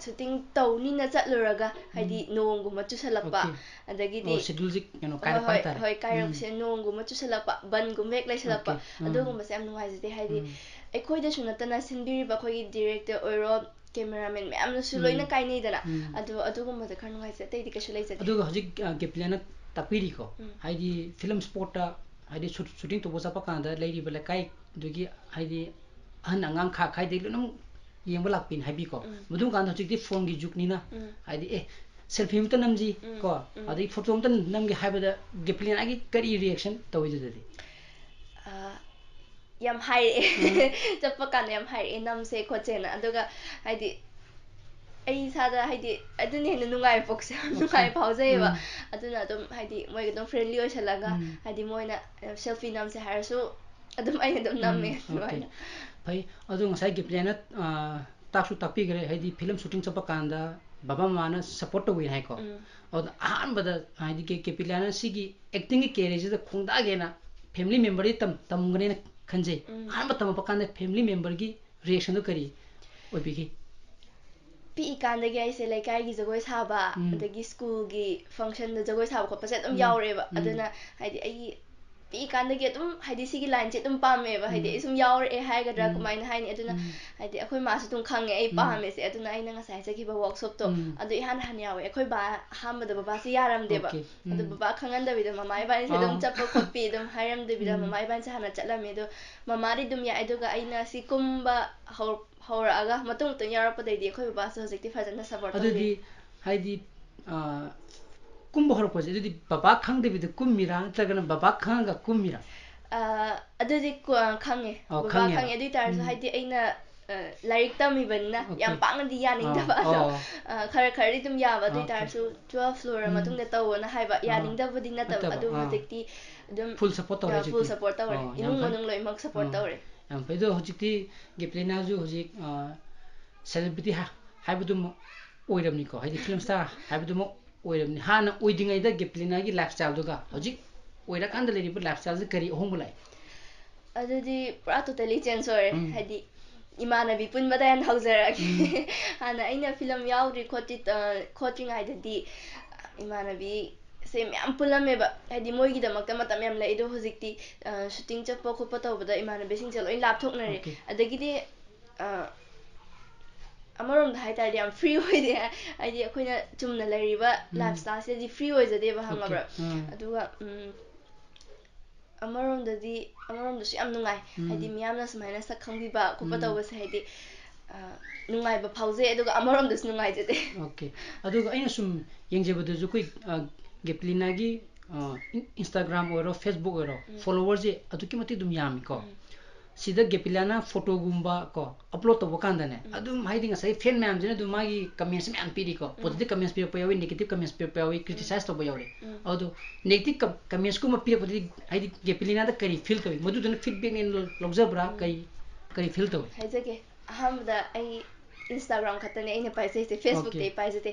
ꯁꯨꯇꯤꯡ ꯇꯧꯅꯤꯅ ꯆꯠꯂꯨꯔꯒ, ꯍꯥꯏꯗꯤ ꯎꯝ꯫ ꯅꯣꯡꯒꯨꯝꯕ ꯆꯨꯁꯜꯂꯛꯄ, ꯑꯣꯀꯦ꯫ ꯑꯗꯒꯤꯗꯤ ꯑꯣ, ꯁꯦꯗ꯭ꯌꯨꯜꯁꯦ ꯀꯩꯅꯣ ꯍꯣꯏ, ꯀꯥꯏꯔꯛꯄ ꯍꯣꯏ, ꯍꯥꯏꯇꯥꯔꯦ꯫ ꯍꯣꯏ, ꯎꯝ꯫ ꯀꯥꯏꯔꯛꯄꯁꯦ, ꯅꯣꯡꯒꯨꯝꯕ ꯆꯨꯁꯜꯂꯛꯄ, ꯕꯟꯒꯨꯝꯕ ꯍꯦꯛ ꯂꯩꯁꯜꯂꯛꯄ, ꯑꯣꯀꯦ꯫ ꯎꯝ꯫ ꯑꯗꯨꯒꯨꯝꯕꯁꯦ ꯌꯥꯝ ꯅꯨꯡꯉꯥꯏꯖꯗꯦ꯫ ꯍꯥꯏꯗꯤ ꯎꯝ꯫ ꯑꯩꯈꯣꯏꯗꯁꯨ ꯅꯠꯇꯅ ꯁꯤꯟꯕꯤꯔꯤꯕ ꯑꯩꯈꯣꯏꯒꯤ ꯗꯤꯔꯦꯛꯇꯔ ꯑꯣꯏꯔꯣ, ꯀꯦꯃꯦꯔꯥꯃꯦꯟ ꯃꯌꯥꯝꯅꯁꯨ ꯎꯝ꯫ ꯂꯣꯏꯅ ꯀꯥꯏꯅꯩꯗꯅ꯫ ꯎꯝ꯫ ꯑꯗꯣ ꯑꯗꯨꯒꯨꯝꯕꯗ ꯈꯔ ꯅꯨꯡꯉꯥꯏꯖꯗꯦ, ꯑꯇꯩꯗꯤ ꯀꯩꯁꯨ ꯂꯩꯖꯗꯦ꯫ ꯑꯗꯨꯒ ꯍꯧꯖꯤꯛ, ꯑ, ꯀꯦꯄꯤꯂꯤꯌꯥꯅ ꯇꯥꯛꯄꯤꯔꯤꯀꯣ, ꯎꯝ꯫ ꯍꯥꯏꯗꯤ ꯐꯤꯂꯝ ꯁ꯭ꯄꯣꯠꯇ, ꯍꯥꯏꯗꯤ ꯁꯨ-, ꯁꯨꯇꯤꯡ ꯇꯧꯕ ꯆꯠꯄ ꯀꯥꯟꯗ ꯂꯩꯔꯤꯕ ꯂꯩꯀꯥꯏꯗꯨꯒꯤ, ꯍꯥꯏꯗꯤ ꯑꯍꯟ ꯑꯉꯥꯡ ꯈꯥ ꯈꯥꯏꯗꯩ ꯂꯣꯏꯅꯃꯛ ꯌꯦꯡꯕ ꯂꯥꯛꯄꯤꯅꯤ ꯍꯥꯏꯕꯤꯀꯣ꯫ ꯎꯝ꯫ ꯃꯗꯨꯝ ꯀꯥꯟꯗ ꯍꯧꯖꯤꯛꯇꯤ ꯐꯣꯟꯒꯤ ꯖꯨꯒꯅꯤꯅ, ꯎꯝ꯫ ꯍꯥꯏꯗꯤ, "ꯑꯦ, ꯁꯦꯜꯐꯤ ꯑꯃꯇ ꯅꯝꯁꯤ", ꯎꯝ, ꯀꯣ, ꯎꯝ꯫ ꯑꯗꯩ ꯐꯣꯇꯣ ꯑꯝꯇ ꯅꯝꯒꯦ ꯍꯥꯏꯕꯗ ꯀꯦꯄꯤꯂꯤꯌꯥꯅꯒꯤ ꯀꯔꯤ ꯔꯤꯌꯦꯛꯁꯟ ꯇꯧꯏ ꯑꯗꯨꯗꯗꯤ? ꯑ, ꯌꯥꯝ ꯍꯥꯏꯔꯛꯑꯦ꯫ ꯎꯝ꯫ ꯆꯠꯄ ꯀꯥꯟꯗ ꯌꯥꯝ ꯍꯥꯏꯔꯛꯑꯦ, "ꯅꯝꯁꯦ ꯈꯣꯠꯁꯦꯅ"꯫ ꯑꯗꯨꯒ ꯍꯥꯏꯗꯤ ꯑꯩ ꯏꯁꯥꯗ ꯍꯥꯏꯗꯤ ꯑꯗꯨꯅ ꯍꯦꯟꯅ ꯅꯨꯡꯉꯥꯏꯕ ꯄꯣꯛꯁꯦ-, ꯑꯣꯀꯦ꯫ ꯅꯨꯡꯉꯥꯏꯕ ꯐꯥꯎꯖꯩꯌꯦꯕ꯫ ꯎꯝ꯫ ꯑꯗꯨꯅ ꯑꯗꯨꯝ ꯍꯥꯏꯗꯤ ꯃꯣꯏꯒ ꯑꯗꯨꯝ ꯐ꯭ꯔꯦꯟꯂꯤ ꯑꯣꯏꯁꯜꯂꯒ, ꯎꯝ꯫ ꯍꯥꯏꯗꯤ ꯃꯣꯏꯅ, ꯑ, ꯁꯦꯜꯐꯤ ꯅꯝꯁꯦ ꯍꯥꯏꯔꯁꯨ ꯑꯗꯨꯝ ꯑꯩꯅ ꯑꯗꯨꯝ ꯅꯝꯃꯦ ꯎꯝ, ꯑꯣꯀꯦ꯫ ꯑꯗꯨꯃꯥꯏꯅ꯫ ꯐꯩ꯫ ꯑꯗꯣ ꯉꯁꯥꯏ ꯀꯦꯄꯤꯂꯤꯌꯥꯅ, ꯑ, ꯇꯥꯛꯁꯨ ꯇꯥꯛꯄꯤꯈ꯭ꯔꯦ, ꯍꯥꯏꯗꯤ ꯐꯤꯂꯝ ꯁꯨꯇꯤꯡ ꯆꯠꯄ ꯀꯥꯟꯗ ꯕꯕꯥ ꯃꯃꯥꯅ ꯁꯞꯄꯣꯔꯠ ꯇꯧꯋꯤ ꯍꯥꯏꯀꯣ꯫ ꯎꯝ꯫ ꯑꯗꯨꯗ ꯑꯍꯥꯟꯕꯗ ꯍꯥꯏꯗꯤ ꯀꯦ-, ꯀꯦꯄꯤꯂꯤꯌꯥꯅ ꯁꯤꯒꯤ ꯑꯦꯛꯇꯤꯡꯒꯤ ꯀꯦꯔꯤꯌꯔꯁꯤꯗ ꯈꯣꯡꯗꯥꯒꯦꯅ ꯐꯦꯃꯤꯂꯤ ꯃꯦꯝꯕꯔꯗꯤ ꯇꯝ-, ꯇꯝꯒꯅꯦꯅ ꯈꯟꯖꯩ꯫ ꯎꯝ꯫ ꯑꯍꯥꯟꯕ ꯇꯝꯃꯛꯄ ꯀꯥꯟꯗ ꯐꯦꯃꯤꯂꯤ ꯃꯦꯝꯕꯔꯒꯤ ꯔꯤꯌꯦꯛꯁꯟꯗꯣ ꯀꯔꯤ ꯑꯣꯏꯕꯤꯒꯦ? ꯄꯤꯛꯏꯀꯥꯟꯗꯒꯤ ꯑꯩꯁꯦ ꯂꯩꯀꯥꯏꯒꯤ ꯖꯒꯣꯏ ꯁꯥꯕ, ꯎꯝ꯫ ꯑꯗꯒꯤ ꯁ꯭ꯀꯨꯜꯒꯤ ꯐꯪꯁꯟꯗ ꯖꯒꯣꯏ ꯁꯥꯕ ꯈꯣꯠꯄꯁꯦ ꯑꯗꯨꯝ ꯎꯝ꯫ ꯌꯥꯎꯔꯛꯑꯦꯕ꯫ ꯎꯝ꯫ ꯑꯗꯨꯅ ꯍꯥꯏꯗꯤ ꯑꯩꯒꯤ ꯄꯤꯛꯏꯀꯥꯟꯗꯒꯤ ꯑꯗꯨꯝ ꯍꯥꯏꯗꯤ ꯁꯤꯒꯤ ꯂꯥꯏꯟꯁꯦ ꯑꯗꯨꯝ ꯄꯥꯝꯃꯦꯕ, ꯍꯥꯏꯗꯤ ꯎꯝ꯫ ꯑꯩ ꯁꯨꯝ ꯌꯥꯎꯔꯛꯑꯦ ꯍꯥꯏꯒꯗ꯭ꯔꯥ, ꯎꯝ꯫ ꯀꯃꯥꯏꯅ ꯍꯥꯏꯅꯤ, ꯑꯗꯨꯅ ꯎꯝ꯫ ꯍꯥꯏꯗꯤ ꯑꯩꯈꯣꯏ ꯃꯥꯁꯨ ꯑꯗꯨꯝ ꯈꯪꯉꯦ ꯑꯩ ꯎꯝ꯫ ꯄꯥꯝꯃꯦꯁꯦ, ꯑꯗꯨꯅ ꯑꯩꯅ ꯉꯁꯥꯏ ꯆꯠꯈꯤꯕ ꯋꯥꯔꯛꯁꯣꯞꯇꯣ ꯎꯝ꯫ ꯑꯗꯨ ꯏꯍꯥꯟ ꯍꯥꯟꯅ ꯌꯥꯎꯋꯦ꯫ ꯑꯩꯈꯣꯏ ꯕꯥ ꯑꯍꯥꯟꯕꯗ ꯕꯕꯥꯁꯦ ꯌꯥꯔꯝꯗꯦꯕ, Okay. ꯑꯗꯨ ꯎꯝ꯫ ꯕꯕꯥ ꯈꯪꯍꯟꯗꯕꯤꯗ ꯃꯃꯥ ꯏꯕꯥꯅꯤꯁꯦ ꯑꯗꯨꯝ ꯑꯥ꯫ ꯆꯠꯄ ꯈꯣꯠꯄꯤ ꯑꯗꯨꯝ ꯍꯥꯏꯔꯝꯗꯕꯤꯗ ꯎꯝ꯫ ꯃꯃꯥ ꯏꯕꯥꯅꯤꯁꯦ ꯍꯥꯟꯅ ꯆꯠꯂꯝꯃꯦ꯫ ꯑꯗꯣ ꯃꯃꯥꯗꯤ ꯑꯗꯨꯝ ꯌꯥꯏ, ꯑꯗꯨꯒ ꯑꯩꯅ ꯁꯤ ꯀꯨꯝꯕ ꯍꯧ- ꯍꯧꯔꯛꯑꯒ ꯃꯇꯨꯡ ꯃꯇꯨꯡ ꯌꯥꯎꯔꯛꯄꯗꯩꯗꯤ ꯑꯩꯈꯣꯏ ꯕꯕꯥꯁꯨ ꯍꯧꯖꯤꯛꯇꯤ ꯐꯖꯅ ꯁꯞꯄꯣꯔꯠ ꯇꯧꯕꯤ꯫ ꯑꯗꯨꯗꯤ ꯍꯥꯏꯗꯤ ꯑꯥ, ꯀꯨꯝꯕ ꯍꯧꯔꯛꯄꯁꯦ ꯑꯗꯨꯗꯤ ꯕꯕꯥ ꯈꯪꯗꯕꯤꯗ ꯀꯨꯝꯃꯤꯔꯥ, ꯅꯠꯇ꯭ꯔꯒꯅ ꯕꯕꯥ ꯈꯪꯉꯒ ꯀꯨꯝꯃꯤꯔꯥ? ꯑꯥ, ꯑꯗꯨꯗꯤ ꯀꯣ- ꯈꯪꯉꯦ꯫ ꯑꯣ, ꯕꯕꯥ ꯈꯪꯉꯦꯕ꯫ ꯈꯪꯉꯦ꯫ ꯑꯗꯨ ꯑꯣꯏ ꯇꯥꯔꯁꯨ ꯎꯝ꯫ ꯍꯥꯏꯗꯤ ꯑꯩꯅ ꯑ, ꯂꯥꯏꯔꯤꯛ ꯇꯝꯃꯤꯕꯅꯤꯅ ꯌꯥꯝ Okay. ꯄꯥꯛꯅꯗꯤ ꯌꯥꯅꯤꯡꯗꯕ꯫ ꯑꯥ, ꯑꯗꯣ ꯑꯣ꯫ ꯑ, ꯈꯔ ꯈꯔꯗꯤ ꯑꯗꯨꯝ ꯌꯥꯕ, ꯑꯗꯨ ꯑꯣꯏ Okay. ꯇꯥꯔꯁꯨ twelve ꯂꯣꯏꯔ ꯎꯝ꯫ ꯃꯇꯨꯡꯗ ꯇꯧꯋꯣꯅ ꯍꯥꯏꯕ, ꯑꯥ꯫ ꯌꯥꯅꯤꯡꯗꯕꯗꯤ ꯅꯠꯇꯕ꯫ ꯅꯠꯇꯕ, ꯑꯗꯨ ꯑꯥ꯫ ꯍꯧꯖꯤꯛꯇꯤ ꯑꯗꯨꯝ Full support ꯇꯧꯔꯦ ꯑ, full ꯍꯧꯖꯤꯛꯇꯤ꯫ support ꯇꯧꯔꯦ꯫ ꯑꯣ, ꯌꯥꯝ ꯏꯃꯨꯡ ꯐꯩ꯫ ꯃꯅꯨꯡ ꯂꯣꯏꯅꯃꯛ support ꯑꯥ꯫ ꯇꯧꯔꯦ꯫ ꯌꯥꯝ ꯐꯩ꯫ ꯑꯗꯣ ꯍꯧꯖꯤꯛꯇꯤ ꯒꯦꯄ꯭ꯂꯤꯅꯥꯁꯨ ꯍꯧꯖꯤꯛ ꯑ, celebrity ꯍꯥ- ꯍꯥꯏꯕꯗꯨꯃꯛ ꯑꯣꯏꯔꯕꯅꯤꯀꯣ, ꯍꯥꯏꯗꯤ film star ꯍꯥꯏꯕꯗꯨꯃꯛ ꯑꯣꯏꯔꯕꯅꯤ꯫ ꯍꯥꯟꯅ ꯑꯣꯏꯗ꯭ꯔꯤꯉꯩꯗ ꯒꯦꯄ꯭ꯂꯤꯅꯥꯒꯤ lifestyleꯗꯨꯒ ꯍꯧꯖꯤꯛ ꯑꯣꯏꯔꯀꯥꯟꯗ ꯂꯩꯔꯤꯕ lifestyleꯁꯦ ꯀꯔꯤ ꯑꯍꯣꯡꯕ ꯂꯥꯛꯏ? ꯑꯗꯨꯗꯤ ꯄꯨꯔꯥ totally change ꯑꯣꯏꯔꯦ꯫ ꯎꯝ꯫ ꯍꯥꯏꯗꯤ ꯏꯃꯥꯟꯅꯕꯤ ꯄꯨꯟꯕꯗ ꯍꯥꯟꯅ ꯍꯧꯖꯔꯛꯑꯒꯦ꯫ ꯎꯝ꯫ ꯍꯥꯟꯅ ꯑꯩꯅ film ꯌꯥꯎꯗ꯭ꯔꯤ ꯈꯣꯠꯇ꯭ꯔꯤ, ꯑ, ꯈꯣꯠꯇ꯭ꯔꯤꯉꯩꯗꯗꯤ ꯏꯃꯥꯟꯅꯕꯤꯁꯦ ꯃꯌꯥꯝ ꯄꯨꯜꯂꯝꯃꯦꯕ꯫ ꯍꯥꯏꯗꯤ ꯃꯣꯏꯒꯤꯗꯃꯛꯇ ꯃꯇꯝ ꯌꯥꯝ ꯂꯩ꯫ ꯑꯗꯣ ꯍꯧꯖꯤꯛꯇꯤ, ꯑ, shooting ꯆꯠꯄ ꯈꯣꯠꯄ ꯇꯧꯕꯗ ꯏꯃꯥꯟꯅꯕꯤꯁꯤꯡꯁꯦ ꯂꯣꯏ ꯂꯥꯞꯊꯣꯛꯅꯔꯦ꯫ Okay. ꯑꯗꯒꯤꯗꯤ, ꯑ, ꯑꯃꯔꯣꯝꯗ ꯍꯥꯏ ꯇꯥꯔꯗꯤ ꯌꯥꯝ free ꯑꯣꯏꯗꯦ꯫ ꯍꯥꯏꯗꯤ ꯑꯩꯈꯣꯏꯅ ꯆꯨꯝꯅ ꯂꯩꯔꯤꯕ ꯎꯝ꯫ Lifestyleꯁꯤꯗꯗꯤ free ꯑꯣꯏꯖꯗꯦꯕ, Okay. ꯈꯪꯉꯕ꯭ꯔꯥ? ꯎꯝ꯫ ꯑꯗꯨꯒ, ꯎꯝ, ꯑꯃꯔꯣꯝꯗꯗꯤ, ꯑꯃꯔꯣꯝꯗꯁꯨ ꯌꯥꯝ ꯅꯨꯡꯉꯥꯏ꯫ ꯎꯝ꯫ ꯍꯥꯏꯗꯤ ꯃꯤꯌꯥꯝꯅ ꯁꯨꯃꯥꯏꯅ ꯁꯛ ꯈꯪꯕꯤꯕ ꯈꯣꯠꯄ ꯎꯝ꯫ ꯇꯧꯕꯁꯦ ꯍꯥꯏꯗꯤ, ꯑ, ꯅꯨꯡꯉꯥꯏꯕ ꯐꯥꯎꯖꯩ, ꯑꯗꯨꯒ ꯑꯃꯔꯣꯝꯗꯁꯨ ꯅꯨꯡꯉꯥꯏꯖꯗꯦ꯫ Okay. ꯑꯗꯨꯒ ꯑꯩꯅ ꯁꯨꯝ ꯌꯦꯡꯖꯕꯗꯁꯨ ꯑꯩꯈꯣꯏ, ꯑ, ꯒꯦꯄ꯭ꯂꯤꯅꯥꯒꯤ, ꯑ, ꯏꯟ-, Instagram ꯑꯣꯏꯔꯣ, Facebook ꯑꯣꯏꯔꯣ, ꯎꯝ꯫ Followerꯁꯦ ꯑꯗꯨꯛꯀꯤ ꯃꯇꯤꯛ ꯑꯗꯨꯝ ꯌꯥꯝꯃꯤꯀꯣ꯫ ꯎꯝ꯫ ꯁꯤꯗ ꯒꯦꯄ꯭ꯂꯤꯅꯥꯅ photoꯒꯨꯝꯕ ꯀꯣ upload ꯇꯧꯕ ꯀꯥꯟꯗꯅꯦ, ꯎꯝ꯫ ꯑꯗꯨꯝ ꯍꯥꯏꯗꯤ ꯉꯁꯥꯏ fan ꯃꯌꯥꯝꯁꯤꯅ ꯑꯗꯨꯝ ꯃꯥꯒꯤ commentsꯁꯦ ꯃꯌꯥꯝ ꯄꯤꯔꯤꯀꯣ꯫ ꯎꯝ꯫ Positive comments ꯄꯤꯔꯛꯄ ꯌꯥꯎꯏ, negative comments ꯄꯤꯔꯛꯄ ꯌꯥꯎꯏ, criticize ꯇꯧꯕ ꯌꯥꯎꯔꯤ꯫ ꯎꯝ꯫ ꯑꯗꯣ negative ꯀ-, commentsꯀꯨꯝꯕ ꯄꯤꯔꯛꯄꯗꯤ ꯍꯥꯏꯗꯤ ꯒꯦꯄ꯭ꯂꯤꯅꯥꯗ ꯀꯔꯤ feel ꯇꯧꯏ? ꯃꯗꯨꯗꯨꯅ feedbackꯅꯦꯅ ꯂꯧ-, ꯂꯧꯖꯕ꯭ꯔꯥ? ꯎꯝ꯫ ꯀꯔꯤ, ꯀꯔꯤ feel ꯇꯧꯏ? ꯍꯥꯏꯖꯒꯦ꯫ ꯑꯍꯥꯟꯕꯗ ꯑꯩ Instagram ꯈꯛꯇꯅꯦ ꯑꯩꯅ ꯄꯥꯏꯖꯩꯁꯦ, Facebookꯇꯤ Okay. ꯑꯩ ꯄꯥꯏꯖꯗꯦ꯫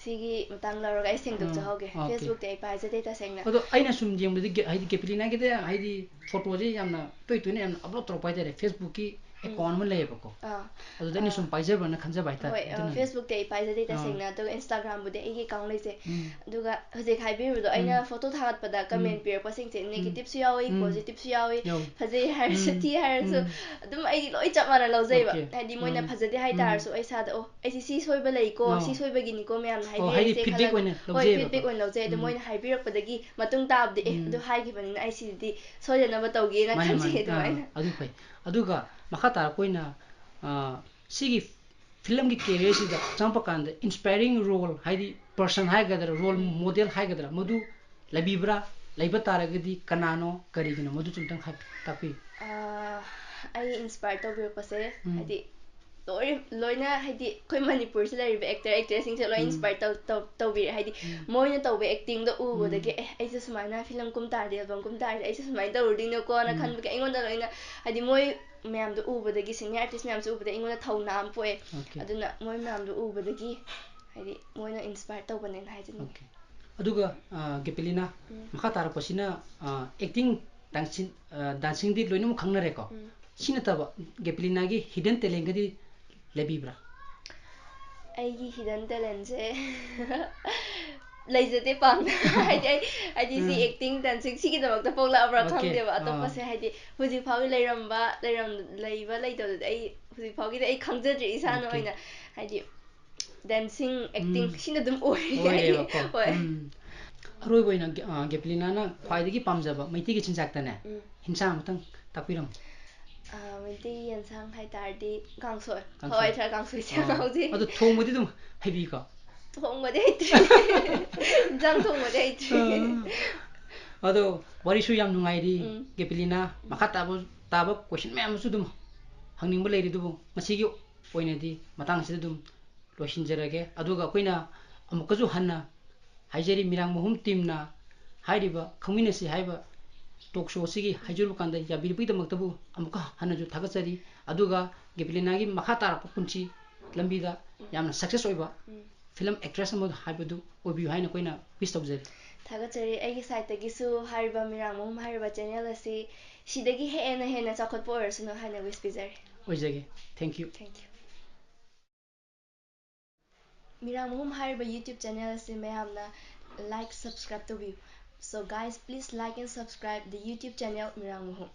ꯁꯤꯒꯤ ꯃꯇꯥꯡ ꯂꯧꯔꯒ ꯑꯩ ꯁꯦꯡꯗꯣꯛꯆꯍꯧꯒꯦ꯫ ꯎꯝ, okay. Facebookꯇꯤ ꯑꯩ ꯄꯥꯏꯖꯗꯦ ꯇꯁꯦꯡꯅ꯫ ꯑꯗꯣ ꯑꯩꯅ ꯁꯨꯝ ꯌꯦꯡꯕꯗꯤ ꯒꯦ-, ꯍꯥꯏꯗꯤ ꯒꯦꯄ꯭ꯂꯤꯅꯥꯒꯤꯗ ꯍꯥꯏꯗꯤ photoꯁꯦ ꯌꯥꯝꯅ ꯇꯣꯏ ꯇꯣꯏꯅ ꯌꯥꯝꯅ upload ꯇꯧꯔꯛꯄ ꯍꯥꯏꯇꯥꯔꯦ Facebookꯀꯤ ꯑꯦꯀꯥꯎꯟ ꯑꯃ ꯂꯩꯌꯦꯕꯀꯣ꯫ ꯑꯥ, ꯑꯗꯨꯗ ꯑꯩꯅ ꯑꯥ, ꯁꯨꯝ ꯄꯥꯏꯖꯕ꯭ꯔꯅ ꯈꯟꯖꯕ ꯍꯥꯏꯇꯥꯔꯦ, ꯍꯣꯏ, ꯑꯥ, ꯑꯗꯨꯅꯅꯦ꯫ Facebook-ꯇꯤ ꯑꯩ ꯄꯥꯏꯖꯗꯦ ꯑꯥ꯫ ꯇꯁꯦꯡꯅ, ꯑꯗꯨꯒ Instagram-ꯕꯨꯗꯤ ꯑꯩꯒꯤ ꯑꯦꯀꯥꯎꯟ ꯂꯩꯖꯩ꯫ ꯎꯝ꯫ ꯑꯗꯨꯒ ꯍꯧꯖꯤꯛ ꯍꯥꯏꯕꯤꯔꯤꯕꯗꯣ, ꯑꯩꯅ ꯎꯝ꯫ ꯐꯣꯇꯣ ꯊꯥꯒꯠꯄꯗ ꯎꯝ꯫ ꯀꯃꯦꯟ ꯄꯤꯔꯛꯄꯁꯤꯡꯁꯦ ꯎꯝ꯫ ꯅꯦꯒꯦꯇꯤꯚꯁꯨ ꯌꯥꯎꯏ, ꯎꯝ꯫ ꯄꯣꯖꯤꯇꯤꯚꯁꯨ ꯌꯥꯎꯏ, ꯌꯥꯎꯏ꯫ ꯐꯖꯩ ꯍꯥꯏꯔꯁꯨ, ꯎꯝ꯫ ꯊꯤ ꯍꯥꯏꯔꯁꯨ, ꯎꯝ꯫ ꯑꯗꯨꯝ ꯑꯩꯗꯤ ꯂꯣꯏ ꯆꯞ ꯃꯥꯟꯅ ꯂꯧꯖꯩꯕ꯫ ꯑꯣꯀꯦ꯫ ꯍꯥꯏꯗꯤ ꯃꯣꯏꯅ ꯎꯝ꯫ ꯐꯖꯗꯦ ꯍꯥꯏ ꯎꯝ꯫ ꯇꯥꯔꯁꯨ, ꯑꯩ ꯏꯁꯥꯗ, "ꯑꯣ, ꯑꯩꯁꯤ ꯁꯤ ꯁꯣꯏꯕ ꯂꯩꯀꯣ, ꯑꯣ꯫ ꯁꯤ ꯁꯣꯏꯕꯒꯤꯅꯤꯀꯣ" ꯃꯌꯥꯝꯅ ꯑꯣ, ꯍꯥꯏꯗꯤ ꯍꯥꯏꯕꯤꯔꯤꯁꯦ feedback ꯈꯜꯂꯒ, ꯑꯣꯏꯅ ꯍꯣꯏ, ꯂꯧꯖꯩꯌꯦꯕꯀꯣ꯫ Feedback ꯑꯣꯏꯅ ꯂꯧꯖꯩ꯫ ꯑꯗꯣ ꯎꯝ꯫ ꯃꯣꯏꯅ ꯍꯥꯏꯕꯤꯔꯛꯄꯗꯒꯤ ꯃꯇꯨꯡ ꯇꯥꯕꯗꯤ, "ꯑꯦ, ꯎꯝ꯫ ꯑꯗꯨ ꯍꯥꯏꯈꯤꯕꯅꯤꯅ ꯑꯩ ꯁꯤꯗꯤ ꯁꯣꯏꯗꯅꯕ ꯇꯧꯒꯦꯅ" ꯃꯥꯅꯤ, ꯈꯟꯖꯩ ꯃꯥꯅꯤ꯫ ꯑꯗꯨꯃꯥꯏꯅ꯫ ꯑꯥ, ꯑꯗꯨ ꯐꯩ꯫ ꯑꯗꯨꯒ ꯃꯈꯥ ꯇꯥꯔꯛꯄ ꯑꯣꯏꯅ, ꯑꯥ, ꯁꯤꯒꯤ ꯐꯤꯂꯝꯒꯤ career-ꯁꯤꯗ ꯆꯪꯉꯛꯄ ꯀꯥꯟꯗ inspiring role, ꯍꯥꯏꯗꯤ person ꯍꯥꯏꯒꯗ꯭ꯔꯥ, role ꯎꯝ꯫ Model ꯍꯥꯏꯒꯗ꯭ꯔꯥ, ꯃꯗꯨ ꯂꯩꯕꯤꯕ꯭ꯔꯥ? ꯂꯩꯕ ꯇꯥꯔꯒꯗꯤ ꯀꯅꯥꯅꯣ, ꯀꯔꯤꯒꯤꯅꯣ, ꯃꯗꯨꯁꯨ ꯑꯝꯇꯪ ꯍꯥꯏ-, ꯇꯥꯛꯄꯤꯌꯨ꯫ ꯑꯥ, ꯑꯩ inspire ꯇꯧꯕꯤꯔꯛꯄꯁꯦ, ꯎꯝ꯫ ꯍꯥꯏꯗꯤ ꯂꯣꯏ-, ꯂꯣꯏꯅ, ꯍꯥꯏꯗꯤ ꯑꯩꯈꯣꯏ ꯃꯅꯤꯄꯨꯔꯁꯤ ꯂꯩꯔꯤꯕ actor actress-ꯁꯤꯡꯁꯦ ꯂꯣꯏ ꯎꯝ꯫ Inspire ꯇꯧ-, ꯇꯧ-, ꯇꯧꯕꯤꯔꯦ꯫ ꯍꯥꯏꯗꯤ ꯎꯝ꯫ ꯃꯣꯏꯅ ꯇꯧꯕ acting-ꯗꯣ ꯎꯕꯗꯒꯤ, ꯎꯝ꯫ "ꯑꯦ, ꯑꯩꯁꯨ ꯁꯨꯃꯥꯏꯅ ꯐꯤꯂꯝ ꯀꯨꯝ ꯇꯥꯔꯗꯤ, ꯑꯦꯜꯕꯝ ꯀꯨꯝ ꯇꯥꯔꯗꯤ ꯑꯩꯁꯨ ꯁꯨꯃꯥꯏꯅ ꯇꯧꯔꯨꯗꯣꯏꯅꯣꯀꯣꯅ" ꯎꯝ꯫ ꯈꯟꯕꯒꯤ ꯑꯩꯉꯣꯟꯗ ꯂꯣꯏꯅ, ꯍꯥꯏꯗꯤ ꯃꯣꯏ ꯃꯌꯥꯝꯗꯣ ꯎꯕꯗꯒꯤ, senior artist ꯃꯌꯥꯝꯁꯨ ꯎꯕꯗꯒꯤ ꯑꯩꯉꯣꯟꯗ ꯊꯧꯅꯥ ꯑꯃ ꯄꯣꯛꯑꯦ꯫ ꯑꯣꯀꯦ꯫ ꯑꯗꯨꯅ ꯃꯣꯏ ꯃꯌꯥꯝꯗꯣ ꯎꯕꯗꯒꯤ, ꯍꯥꯏꯗꯤ ꯃꯣꯏꯅ inspire ꯇꯧꯕꯅꯦꯅ ꯍꯥꯏꯖꯅꯤꯡꯉꯤ꯫ ꯑꯣꯀꯦ꯫ ꯑꯗꯨꯒ, ꯑ, ꯒꯦꯄꯤꯂꯤꯅꯥ, ꯎꯝ꯫ ꯃꯈꯥ ꯇꯥꯔꯛꯄꯁꯤꯅ, ꯑ, acting, dancing, ꯑ, dancing-ꯗꯤ ꯂꯣꯏꯅꯃꯛ ꯈꯪꯅꯔꯦꯀꯣ꯫ ꯎꯝ꯫ ꯁꯤ ꯅꯠꯇꯕ ꯒꯦꯄꯤꯂꯤꯅꯥꯒꯤ hidden talent-ꯒꯗꯤ ꯂꯩꯕꯤꯕ꯭ꯔꯥ? ꯑꯩꯒꯤ hidden talent-ꯁꯦ ꯂꯩꯖꯗꯦ ꯄꯥꯛꯅ꯫ ꯍꯥꯏꯗꯤ ꯑꯩ, ꯍꯥꯏꯗꯤ ꯁꯤ ꯎꯝ꯫ Acting, dancing ꯁꯤꯒꯤꯗꯃꯛꯇ ꯄꯣꯛꯂꯛꯑꯕ꯭ꯔꯥ ꯑꯣꯀꯦ꯫ ꯈꯪꯗꯦꯕ꯫ ꯑꯥ꯫ ꯑꯇꯣꯞꯄꯁꯦ ꯍꯥꯏꯗꯤ ꯍꯧꯖꯤꯛ ꯐꯥꯎꯒꯤ ꯂꯩꯔꯝꯕ, ꯂꯩꯔꯝ-, ꯂꯩꯕ ꯂꯩꯇꯕꯗꯨꯗꯤ ꯑꯩ ꯍꯧꯖꯤꯛ ꯐꯥꯎꯒꯤꯗꯤ ꯑꯩ ꯈꯪꯖꯗ꯭ꯔꯤ ꯏꯁꯥꯅ ꯑꯣꯀꯦ꯫ ꯑꯣꯏꯅ꯫ ꯍꯥꯏꯗꯤ dancing, acting ꯎꯝ꯫ ꯁꯤꯅ ꯑꯗꯨꯝ ꯑꯣꯏꯔꯦ꯫ ꯑꯣꯏꯔꯦꯕꯀꯣ꯫ ꯍꯣꯏ꯫ ꯎꯝ꯫ ꯑꯔꯣꯏꯕ ꯑꯣꯏꯅ ꯒꯦ-, ꯑ, ꯒꯦꯄꯤꯂꯤꯅꯥꯅ ꯈ꯭ꯋꯥꯏꯗꯒꯤ ꯄꯥꯝꯖꯕ ꯃꯩꯇꯩꯒꯤ ꯆꯤꯟꯖꯥꯛꯇꯅꯦ, ꯎꯝ꯫ ꯍꯤꯟꯁꯥꯡ ꯑꯃꯇꯪ ꯇꯥꯛꯄꯤꯔꯝꯃꯨ꯫ ꯑ, ꯃꯩꯇꯩꯒꯤ ꯌꯦꯟꯁꯥꯡ ꯍꯥꯏꯇꯥꯔꯗꯤ ꯀꯥꯡꯁꯣꯏ꯫ ꯀꯥꯡꯁꯣꯏ꯫ ꯍꯋꯥꯏ ꯊ꯭ꯔꯥꯛ ꯀꯥꯡꯁꯣꯏꯁꯦ ꯌꯥꯝ ꯑꯣ꯫ ꯍꯥꯎꯖꯩ꯫ ꯑꯗꯣ ꯊꯣꯡꯕꯗꯤ ꯑꯗꯨꯝ ꯍꯩꯕꯤꯀꯣ? ꯊꯣꯡꯕꯗꯤ ꯍꯩꯇ꯭ꯔꯤ꯫ ꯏꯟꯁꯥꯡ ꯊꯣꯡꯕꯗꯤ ꯍꯩꯇ꯭ꯔꯤ꯫ ꯑ꯫ ꯑꯗꯣ ꯋꯥꯔꯤꯁꯨ ꯌꯥꯝ ꯅꯨꯡꯉꯥꯏꯔꯤ, ꯎꯝ꯫ ꯒꯦꯄꯤꯂꯤꯅꯥ꯫ ꯃꯈꯥ ꯇꯥꯕ, ꯇꯥꯕ question ꯃꯌꯥꯝ ꯑꯃꯁꯨ ꯑꯗꯨꯝ ꯍꯪꯅꯤꯡꯕ ꯂꯩꯔꯤ, ꯑꯗꯨꯕꯨ ꯉꯁꯤꯒꯤ ꯑꯣꯏꯅꯗꯤ ꯃꯇꯥꯡꯁꯤꯗ ꯑꯗꯨꯝ ꯂꯣꯏꯁꯤꯟꯖꯔꯒꯦ꯫ ꯑꯗꯨꯒ ꯑꯩꯈꯣꯏꯅ ꯑꯃꯨꯛꯀꯁꯨ ꯍꯟꯅ ꯍꯥꯏꯖꯔꯤ, ꯃꯤꯔꯥꯡ ꯃꯍꯨꯝ team-ꯅ ꯍꯥꯏꯔꯤꯕ ꯈꯪꯃꯤꯟꯅꯁꯤ ꯍꯥꯏꯕ talk show ꯑꯁꯤꯒꯤ ꯍꯥꯏꯖꯔꯨꯕ ꯀꯥꯟꯗ ꯌꯥꯕꯤꯔꯛꯄꯒꯤꯗꯃꯛꯇꯕꯨ ꯑꯃꯨꯛꯀ ꯍꯟꯅꯁꯨ ꯊꯥꯒꯠꯆꯔꯤ꯫ ꯑꯗꯨꯒ ꯒꯦꯄꯤꯂꯤꯅꯥꯒꯤ ꯃꯈꯥ ꯇꯥꯔꯛꯄ ꯄꯨꯟꯁꯤ ꯂꯝꯕꯤꯗ ꯌꯥꯝꯅ success ꯑꯣꯏꯕ ꯎꯝ꯫ Film actress ꯑꯃ ꯍꯥꯏꯕꯗꯨ ꯑꯣꯏꯕꯤꯌꯨ ꯍꯥꯏꯅ ꯑꯩꯈꯣꯏꯅ wish ꯇꯧꯖꯔꯤ꯫ ꯊꯥꯒꯠꯆꯔꯤ꯫ ꯑꯩꯒꯤ ꯁꯥꯏꯠꯇꯒꯤꯁꯨ ꯍꯥꯏꯔꯤꯕ ꯃꯤꯔꯥꯡ ꯃꯍꯨꯝ ꯍꯥꯏꯔꯤꯕ ꯆꯦꯅꯦꯜ ꯑꯁꯤ ꯁꯤꯗꯒꯤ ꯍꯦꯟꯅ ꯍꯦꯟꯅ ꯆꯥꯎꯈꯠꯄ ꯑꯣꯏꯔꯁꯅꯨ ꯍꯥꯏꯅ ꯋꯤꯁ ꯄꯤꯖꯔꯤ꯫ ꯑꯣꯏꯖꯒꯦ꯫ Thank you꯫ Thank you꯫ ꯃꯤꯔꯥꯡ ꯃꯍꯨꯝ ꯍꯥꯏꯔꯤꯕ ꯌꯨꯇ꯭ꯌꯨꯕ ꯆꯦꯅꯦꯜ ꯑꯁꯤ ꯃꯌꯥꯝꯅ ꯂꯥꯏꯛ ꯁꯕꯁꯀ꯭ꯔꯥꯏꯕ ꯇꯧꯕꯤꯌꯨ꯫ So guys, please like and subscribe the YouTube channel ꯃꯤꯔꯥꯡ ꯃꯍꯨꯝ꯫